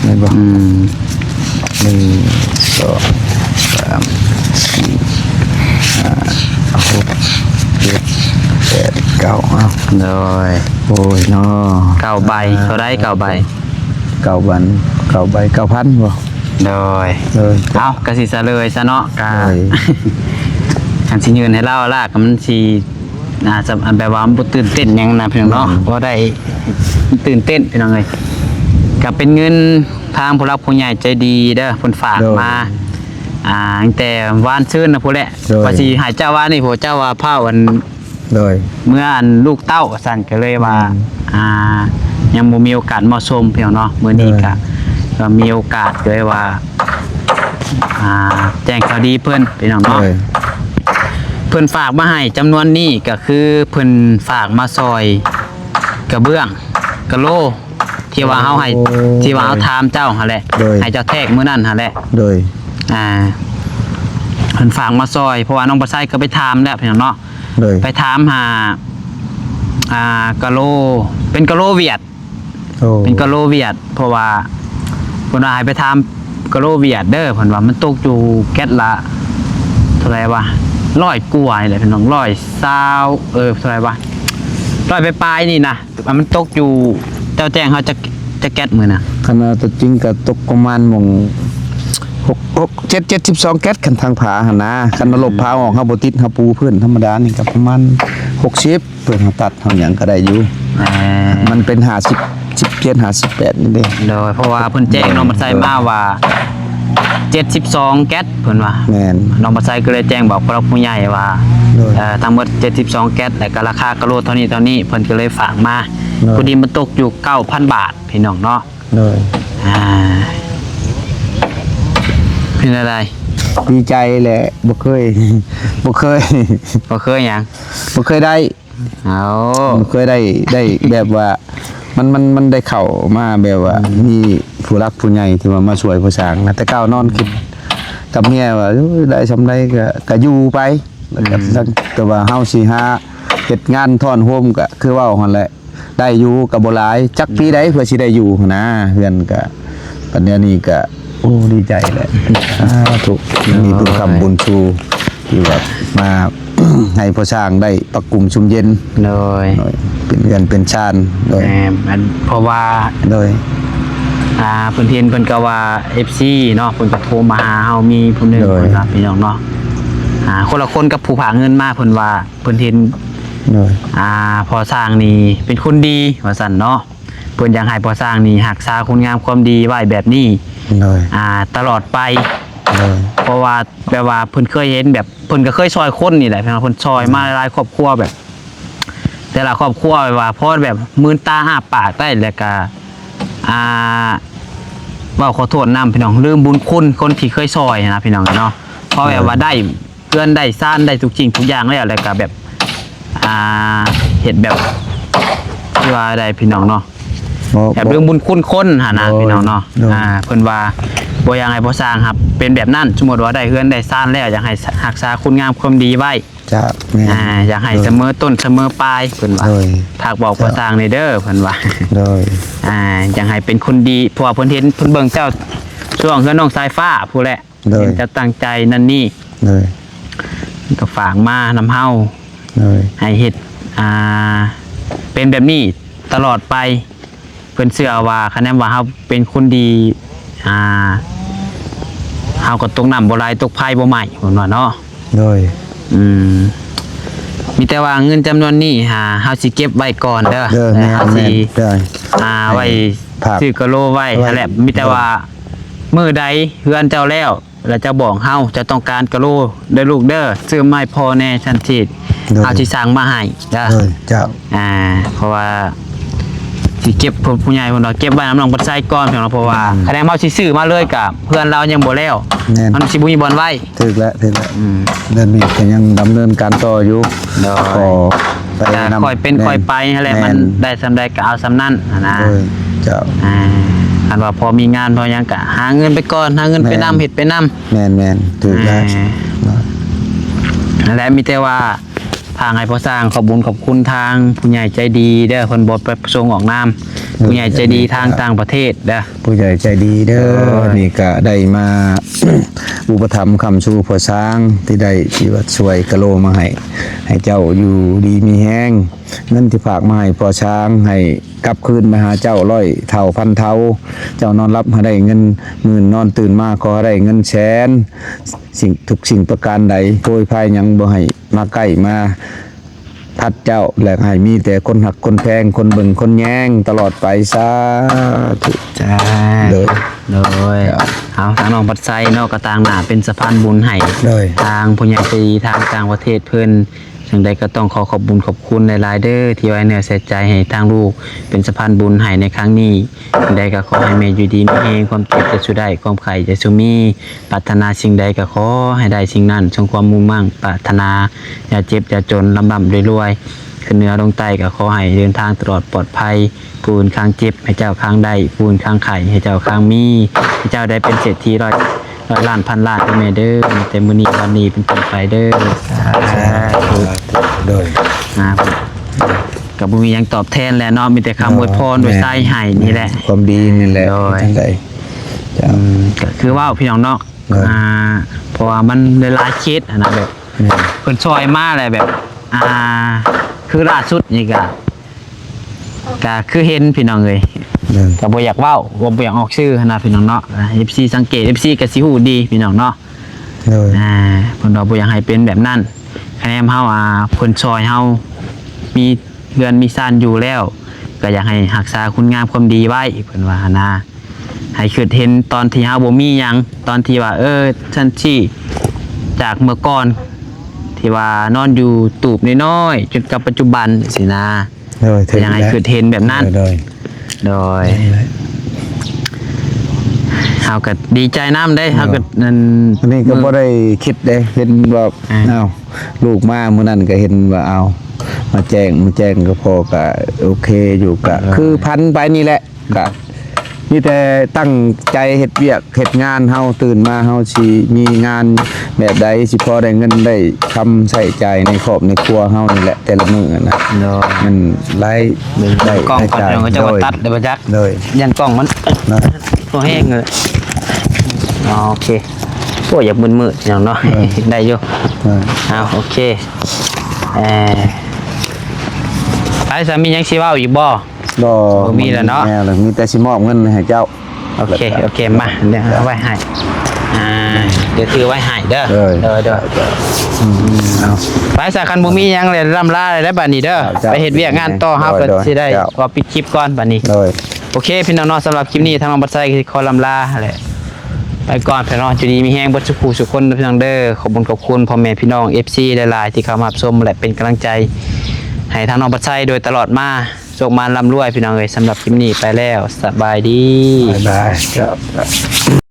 ແມ່ນບໍ່? ອືມ ໜຶ່ງ ສອງ ສາມ ສີ່ ຫ້າ ຫົກ ເຈັດ ແປດ ເກົ້າ. ເອົາ ໂດຍ ໂອ້ຍເນາະ ເກົ້າໃບ. ເທົ່າໃດເກົ້າໃບ? ເກົ້າພັນ ເກົ້າໃບ ເກົ້າພັນບໍ່? ໂດຍ ໂດຍ ເອົາ ກະຊິສະເລີຍຊະເນາະ ກະ ໂດຍ ຄັນຊິຍື່ນໃຫ້ລາວລະ ກະມັນຊິ ອ່າ ແບບວ່າມັນບໍ່ຕື່ນເຕັ້ນຫຍັງນະພີ່ນ້ອງເນາະ. ອືມ ບໍ່ໄດ້ຕື່ນເຕັ້ນພີ່ນ້ອງເອີຍ. ກະເປັນເງິນທາງຜູ້ຫຼັກຜູ້ໃຫຍ່ໃຈດີເດີ ເພິ່ນຝາກມາ ໂດຍ ອ່າ ຕັ້ງແຕ່ວານຊືນນະພຸ້ນແຫຼະ. ໂດຍ ວ່າຊິໃຫ້ເຈົ້າວານນີ້ ພວກເຈົ້າວ່າພ້າວອັນ ໂດຍ ເມື່ອອັນລູກເຕົ້າວ່າຊັ້ນ ກໍເລີຍວ່າ ແມ່ນ ອ່າ ຍັງບໍ່ມີໂອກາດເໝາະສົມພີ່ນ້ອງເນາະ. ມື້ນີ້ ໂດຍ ກະ ກໍມີໂອກາດ ກໍເລີຍວ່າ ອ່າ ແຈ້ງຂ່າວດີເພິ່ນພີ່ນ້ອງເນາະ. ໂດຍ ເພິ່ນຝາກມາໃຫ້ຈຳນວນນີ້ ກໍຄືເພິ່ນຝາກມາຊ່ອຍກະເບື້ອງກະໂລ ທີ່ວ່າເຮົາໃຫ້ ໂອ້ ທີ່ວ່າເຮົາ ໂດຍ ຖາມເຈົ້າຫັ້ນແຫຼະ ໂດຍ ໃຫ້ເຈົ້າແທກມື້ນັ້ນຫັ້ນແຫຼະ. ໂດຍ ອ່າ ເພິ່ນຝາກມາຊ່ອຍ ເພາະວ່ານ້ອງປະໄຊກໍໄປຖາມແລ້ວພີ່ນ້ອງເນາະ. ໂດຍ ໄປຖາມຫາ ອ່າ ກະໂລ ເປັນກະໂລຫວຽດ. ໂອ້ ເປັນກະໂລຫວຽດ ເພາະວ່າເພິ່ນວ່າໃຫ້ໄປຖາມກະໂລຫວຽດເດີ ເພິ່ນວ່າມັນຕົກຢູ່ແກັດລະເທົ່າໃດວະ ຮ້ອຍກວ່ານີ້ແຫຼະພີ່ນ້ອງ ຮ້ອຍຊາວ ເອີ ເທົ່າໃດວະ ຮ້ອຍປາຍໆນີ້ນະ. ມັນຕົກຢູ່ ເຈົ້າແຈ້ງເຮົາຈັກ ຈັກແກັດມື້ນະ? ຄັນເອົາຕົວຈິງກໍຕົກປະມານໝ່ອງ ຫົກ ຫົກ ເຈັດ ເຈັດສິບສອງແກັດ ຄັນທາງຜາຫັ້ນນະ. ຄັນເຮົາລົບ ອືມ ຜາອອກ ເຮົາບໍ່ຕິດ ເຮົາປູພື້ນທຳມະດານີ້ກໍປະມານ ຫົກສິບ ເພິ່ນເຮົາຕັດເຮົາຫຍັງກໍໄດ້ຢູ່. ອ່າ ມັນເປັນຫ້າສິບ ສິບເຈັດ ຫ້າສິບແປດນີ້ເດ້. ໂດຍ ເພາະວ່າເພິ່ນແຈ້ງ ໂດຍ ນ້ອງປະໄຊ ໂດຍ ມາວ່າ ເຈັດສິບສອງແກັດ ເພິ່ນວ່າ. ແມ່ນ ນ້ອງປະໄຊກໍເລີຍແຈ້ງບອກຜູ້ຫຼັກຜູ້ໃຫຍ່ວ່າ ໂດຍ ເອີ ທັງໝົດເຈັດສິບສອງແກັດ ແລ້ວກໍລາຄາກະໂລເທົ່ານີ້ເທົ່ານີ້ ເພິ່ນກໍເລີຍຝາກມາ. ໂດຍ ພໍດີມັນຕົກຢູ່ເກົ້າພັນບາດ ພີ່ນ້ອງເນາະ. ໂດຍ ອ່າ ເປັນຈັ່ງໃດ? ດີໃຈແຫຼະ ບໍ່ເຄີຍ ບໍ່ເຄີຍ ບໍ່ເຄີຍຫຍັງ? ບໍ່ເຄີຍໄດ້. ເອົາ ບໍ່ເຄີຍໄດ້ ໄດ້ແບບວ່າ ມັນ ມັນ ມັນໄດ້ເຂົ້າມາແບບວ່າ ອືມ ມີຜູ້ຫຼັກຜູ້ໃຫຍ່ທີ່ວ່າມາຊ່ວຍຜູ້ສ້າງນະ. ແຕ່ເກົ່ານອນຄິດກັບເມຍວ່າ ໂອ້ຍ ໄດ້ສ່ຳໃດກໍ ກໍຢູ່ໄປ ແລ້ວກໍ ອືມ ແຕ່ວ່າເຮົາຊິຫາເຮັດງານທ້ອນໂຮມ ກໍຄືເວົ້າຫັ້ນແຫຼະ ໄດ້ຢູ່ກໍບໍ່ຫຼາຍ ຈັກປີໃດເພື່ອຊິໄດ້ຢູ່ຫັ້ນນະ. ເຮືອນກໍ ປັດດຽວນີ້ກໍ ໂອ້ ດີໃຈແຫຼະ ສາທຸ ໂດຍ ມີບຸນຄຳບຸນຊູທີ່ວ່າມາ ໃຫ້ພໍ່ຊ້າງໄດ້ປະກຸມຊຸ່ມເຢັນ ໂດຍ ໂດຍ ເປັນເຮືອນເປັນຊານ ໂດຍ ແມ່ນ ອັນ ເພາະວ່າ ໂດຍ ອ່າ ເພິ່ນເຫັນເພິ່ນກໍວ່າ ເອັຟຊີ ເນາະ ເພິ່ນກໍໂທມາຫາເຮົາ ມີຜູ້ໜຶ່ງ ໂດຍ ເພິ່ນວ່າ ພີ່ນ້ອງເນາະ ອ່າ ຄົນລະຄົນກັບຜູ້ຝາກເງິນມາ ເພິ່ນວ່າ ເພິ່ນເຫັນ ໂດຍ ອ່າ ພໍ່ຊ້າງນີ້ເປັນຄົນດີ ວ່າຊັ້ນເນາະ. ເພິ່ນຢາກໃຫ້ພໍ່ຊ້າງນີ້ຮັກສາຄຸນງາມຄວາມດີໄວ້ແບບນີ້ ໂດຍ ອ່າ ຕະຫຼອດໄປ ໂດຍ ເພາະວ່າແບບວ່າເພິ່ນເຄີຍເຫັນແບບ ເພິ່ນກໍເຄີຍຊ່ອຍຄົນນີ້ແຫຼະ ເພິ່ນວ່າເພິ່ນຊ່ອຍມາ ໂດຍ ຫຼາຍໆຄອບຄົວ ແບບແຕ່ລະຄອບຄົວ ແບບວ່າພໍແບບມືນຕາອ້າປາກໄດ້ ແລ້ວກໍ ອ່າ ເວົ້າຂໍໂທດນຳ ພີ່ນ້ອງ ລືມບຸນຄຸນຄົນທີ່ເຄີຍຊ່ອຍນະ ພີ່ນ້ອງເນາະ ເພາະແບບວ່າ ໂດຍ ໄດ້ ເຮືອນໄດ້ຊານໄດ້ທຸກສິ່ງທຸກຢ່າງແລ້ວ ແລ້ວກໍແບບ ອ່າ ເຮັດແບບ ທີ່ວ່າໄດ້ ພີ່ນ້ອງເນາະ ບໍ່ ແບບ ບໍ່ ລືມບຸນຄຸນຄົນຫັ້ນນະ ໂດຍ ພີ່ນ້ອງເນາະ ໂດຍ ອ່າ ເພິ່ນວ່າບໍ່ຢາກໃຫ້ພໍ່ຊ້າງຮັບເປັນແບບນັ້ນ ສົມມຸດວ່າໄດ້ເຮືອນໄດ້ຊານແລ້ວ ຢາກໃຫ້ຮັກສາຄຸນງາມຄວາມດີໄວ້ ເຈົ້າ ແມ່ນ ອ່າ ຢາກໃຫ້ ໂດຍ ສະເໝີຕົ້ນສະເໝີປາຍ ເພິ່ນວ່າ ໂດຍ ຝາກບອກພໍ່ຊ້າງແດ່ເດີ ເພິ່ນວ່າ ໂດຍ ອ່າ ຢາກໃຫ້ເປັນຄົນດີ ເພາະວ່າເພິ່ນເຫັນ ເພິ່ນເບິ່ງເຈົ້າຊ່ວງເຮືອນນ້ອງສາຍຟ້າພຸ້ນແຫຼະ ໂດຍ ເຫັນເຈົ້າຕັ້ງໃຈນັ້ນນີ້ ໂດຍ ກໍຝາກມານຳເຮົາ ໂດຍ ໃຫ້ເຮັດ ອ່າ ເປັນແບບນີ້ຕະຫຼອດໄປ ເພິ່ນເຊື່ອວ່າ ຄະແນນວ່າເຮົາເປັນຄົນດີ ອ່າ ເຮົາກໍຕົກນ້ຳບໍ່ໄຫຼ ຕົກໄຟບໍ່ໄໝ້ ເພິ່ນວ່າເນາະ ໂດຍ ອືມ ມີແຕ່ວ່າເງິນຈຳນວນນີ້ຫາ ເຮົາຊິເກັບໄວ້ກ່ອນເດີ ເດີ ແມ່ນ ເຮົາຊິ ແມ່ນ ເດີ ອ່າ ໄວ້ ຝາກ ຊື້ກະໂລໄວ້ ໄວ້ ຫັ້ນແຫຼະ ມີແຕ່ວ່າ ໂດຍ ມື້ໃດເຮືອນເຈົ້າແລ້ວ ແລ້ວເຈົ້າບອກເຮົາ ເຈົ້າຕ້ອງການກະໂລເດີລູກເດີ ຊື້ມາໃຫ້ພໍ່ແດ່ ຊັ້ນຊິ ໂດຍ ເຮົາຊິສັ່ງມາໃຫ້ເດີ ໂດຍ ເຈົ້າ ອ່າ ເພາະວ່າຊິເກັບ ຜູ້ ຜູ້ໃຫຍ່ເພິ່ນວ່າເກັບໄວ້ນຳນ້ອງພັດໄຊກ່ອນ ເພາະວ່າ ອືມ ຄະແນນເຮົາຊິຊື້ມາເລີຍ ກະເຮືອນລາວຍັງບໍ່ແລ້ວ ແມ່ນ ມັນຊິບໍ່ມີບ່ອນໄວ້ ຖືກແລ້ວ ຖືກແລ້ວ ອືມ ເດືອນນີ້ກໍຍັງດຳເນີນການຕໍ່ຢູ່ ໂດຍ ກໍໄປນຳ ຄ່ອຍເປັນຄ່ອຍໄປຫັ້ນແຫຼະ ແມ່ນ ມັນໄດ້ສ່ຳໃດກໍເອົາສ່ຳນັ້ນຫັ້ນນະ ໂດຍ ເຈົ້າ ອ່າ ຄັນວ່າພໍມີງານພໍຫຍັງກໍຫາເງິນໄປກ່ອນ ຫາເງິນໄປນຳ ແມ່ນ ເຮັດໄປນຳ ແມ່ນໆ ຖືກແລ້ວ ອ່າ ນັ້ນແຫຼະ ມີແຕ່ວ່າ ຝາກໃຫ້ພໍ່ຊ້າງຂອບບຸນຂອບຄຸນທາງຜູ້ໃຫຍ່ໃຈດີເດີ ເພິ່ນບໍ່ປະສົງອອກນາມ ໂດຍ ຜູ້ໃຫຍ່ໃຈດີທາງຕ່າງປະເທດເດີ ຜູ້ໃຫຍ່ໃຈດີເດີ ໂດຍ ນີ້ກະໄດ້ມາອຸປະຖຳຄ້ຳຊູພໍ່ຊ້າງ ທີ່ໄດ້ທີ່ວ່າຊ່ວຍກະໂລມາໃຫ້ ໃຫ້ເຈົ້າຢູ່ດີມີແຮງ ເງິນທີ່ຝາກມາໃຫ້ພໍ່ຊ້າງ ໃຫ້ກັບຄືນມາຫາເຈົ້າຮ້ອຍເທົ່າພັນເທົ່າ ເຈົ້ານອນຫຼັບໃຫ້ໄດ້ເງິນໝື່ນ ນອນຕື່ນມາຂໍໃຫ້ໄດ້ເງິນແສນ ສິ່ງ ທຸກສິ່ງປະການໃດ ໂພຍພາຍຫຍັງບໍ່ໃຫ້ມາໃກ້ມາພັດເຈົ້າ ແລະ ໃຫ້ມີແຕ່ຄົນຮັກຄົນແພງ ຄົນເບິ່ງຄົນແຍງຕະຫຼອດໄປ ສາທຸ ສາທຸ ໂດຍ ໂດຍ ເຈົ້າ ເອົາ ທາງນ້ອງພັດໄຊເນາະ ກໍຕາງໜ້າເປັນສະພານບຸນໃຫ້ ໂດຍ ທາງຜູ້ໃຫຍ່ໃຈດີທາງຕ່າງປະເທດເພິ່ນ ຈັ່ງໃດກໍຕ້ອງຂໍຂອບບຸນຂອບຄຸນຫຼາຍໆເດີ ທີ່ໄວ້ເນື້ອໃສ່ໃຈໃຫ້ທາງລູກ ເປັນສະພານບຸນໃຫ້ໃນຄັ້ງນີ້ ຈັ່ງໃດກໍຂໍໃຫ້ແມ່ຢູ່ດີມີແຮງ ຄວາມເຈັບຢ່າສູ່ໄດ້ ຄວາມໄຂ້ຢ່າສູ່ມີ ປາດຖະໜາສິ່ງໃດກໍຂໍໃຫ້ໄດ້ສິ່ງນັ້ນ ສົມຄວາມມຸ່ງມາດປາດຖະໜາ ຢ່າເຈັບຢ່າຈົນ ລ່ຳໆລວຍໆ ຂຶ້ນເໜືອລົງໃຕ້ກໍຂໍໃຫ້ເດີນທາງຕະຫຼອດປອດໄພ ຜູ້ອື່ນຄາງເຈັບໃຫ້ເຈົ້າຄາງໄດ້ ຜູ້ອື່ນຄາງໄຂ້ໃຫ້ເຈົ້າຄາງມີ ໃຫ້ເຈົ້າໄດ້ເປັນເສດຖີຮ້ອຍ ຮ້ອຍລ້ານພັນລ້ານເດີແມ່ເດີ ແຕ່ມື້ນີ້ວັນນີ້ເປັນຕົ້ນໄປເດີ ສາທຸ ໂດຍ ອ່າ ກໍບໍ່ມີຫຍັງຕອບແທນແຫຼະເນາະ ມີແຕ່ຄຳອວຍພອນອວຍໄຊໃຫ້ນີ້ແຫຼະ ຄວາມດີນີ້ແຫຼະ ໂດຍ ຈັ່ງໃດ ເຈົ້າ ອືມ ກໍຄືເວົ້າພີ່ນ້ອງເນາະ ໂດຍ ອ່າ ເພາະວ່າມັນຫຼາຍໆເຄສຫັ້ນນະ ແບບ ແມ່ນ ເພິ່ນຊ່ອຍມາແຫຼະ ແບບ ອ່າ ຄືລ່າສຸດນີ້ກໍ ກໍຄືເຫັນພີ່ນ້ອງເອີຍ ແມ່ນ ກໍບໍ່ຢາກເວົ້າ ບໍ່ ບໍ່ຢາກອອກຊື່ຫັ້ນນະພີ່ນ້ອງເນາະ ເອັຟຊີສັງເກດ ເອັຟຊີກໍຊິຮູ້ດີພີ່ນ້ອງເນາະ ໂດຍ ອ່າ ເພິ່ນວ່າບໍ່ຢາກໃຫ້ເປັນແບບນັ້ນ ຄະແນນເຮົາ ອ່າ ເພິ່ນຊ່ອຍເຮົາ ມີເຮືອນມີຊານຢູ່ແລ້ວ ກໍຢາກໃຫ້ຮັກສາຄຸນງາມຄວາມດີໄວ້ ເພິ່ນວ່າຫັ້ນນະ ໃຫ້ຄິດເຫັນຕອນທີ່ເຮົາບໍ່ມີຫຍັງ ຕອນທີ່ວ່າ ເອີ ຊັ້ນຊີ້ ຈາກເມື່ອກ່ອນ ທີ່ວ່ານອນຢູ່ຕູບນ້ອຍໆ ຈົນກັບປັດຈຸບັນຊີ້ນະ ໂດຍ ກໍຢາກໃຫ້ ຖືກແລ້ວ ຄິດເຫັນແບບນັ້ນ ໂດຍ ໂດຍ ໂດຍ ນັ້ນແຫຼະ ເຮົາກໍດີໃຈນຳເດ້ ໂດຍ ເຮົາກໍນັ້ນ ອັນນີ້ກໍບໍ່ໄດ້ຄິດເດ້ ເຫັນວ່າ ອ່າ ອ້າວ ລູກມາມື້ນັ້ນກໍເຫັນວ່າ ອ້າວ ມາແຈ້ງ ມາແຈ້ງກໍພໍ່ກໍໂອເຄຢູ່ ກໍ ໂດຍ ຄືຝັນໄປນີ້ແຫຼະ ກະມີແຕ່ຕັ້ງໃຈເຮັດວຽກເຮັດງານ ເຮົາຕື່ນມາເຮົາຊິມີງານແບບໃດ ຊິພໍໄດ້ເງິນໄດ້ຄຳໃຊ້ຈ່າຍໃນຄອບໃນຄົວເຮົານີ້ແຫຼະ ແຕ່ລະມື້ນະ ໂດຍ ມັນລາຍ ເບິ່ງ ລາຍ ກ້ອງ ລາຍຈ່າຍ ເຂົາເຈົ້າວ່າ ໂດຍ ຕັດໄດ້ບໍ່ຈັກ ໂດຍ ຢ້ານກ້ອງມັນ ໂດຍ ບໍ່ແຮງເລີຍ ອໍ ໂອເຄ. ໂອ້ ຢາກມືດໆ ພີ່ນ້ອງເນາະ. ເອີ ໄດ້ຢູ່. ເອີ ເອົາ ໂອເຄ. ເອີ ໄປຊະ ມີຫຍັງຊິເວົ້າອີກບໍ່? ບໍ່ ບໍ່ມີແລ້ວເນາະ. ມີແນວແລ້ວ ມີແຕ່ຊິມອບເງິນໃຫ້ເຈົ້າ. ໂອເຄ ໂອເຄ ມາ ດຽວເອົາໄວ້ໃຫ້ ອ່າ ດຽວຖືໄວ້ໃຫ້ເດີ. ໂດຍ ໂດຍ ໂດຍ. ອືມ ເອົາ ໄປຊະ ຄັນບໍ່ມີຫຍັງແລ້ວ ລ່ຳລາແລ້ວບາດນີ້ເດີ. ເຈົ້າ ໄປເຮັດວຽກງານຕໍ່. ເຮົາກໍ ໂດຍ ໂດຍ ຊິໄດ້ ເຈົ້າ ຂໍປິດຄລິບກ່ອນບາດນີ້. ໂດຍ ໂອເຄ ພີ່ນ້ອງເນາະ, ສຳລັບຄລິບນີ້ ທາງນ້ອງບັດໄຊກໍຊິຂໍລ່ຳລາແຫຼະ ໄປກ່ອນ ພີ່ນ້ອງ. ຢູ່ດີມີແຮງເບິດສູ່ຜູ້ສູ່ຄົນ ພີ່ນ້ອງເດີ. ຂອບຄຸນ ຂອບຄຸນພໍ່ແມ່ພີ່ນ້ອງ ເອັຟຊີ ຫຼາຍໆ ທີ່ເຂົ້າມາຮັບຊົມ ແລະ ເປັນກຳລັງໃຈໃຫ້ທາງນ້ອງບັດໄຊໂດຍຕະຫຼອດມາ. ໂຊກໝານລ່ຳລວຍ ພີ່ນ້ອງເອີຍ. ສຳລັບຄລິບນີ້ໄປແລ້ວ ສະບາຍດີ. ບາຍບາຍ. ຄັບ.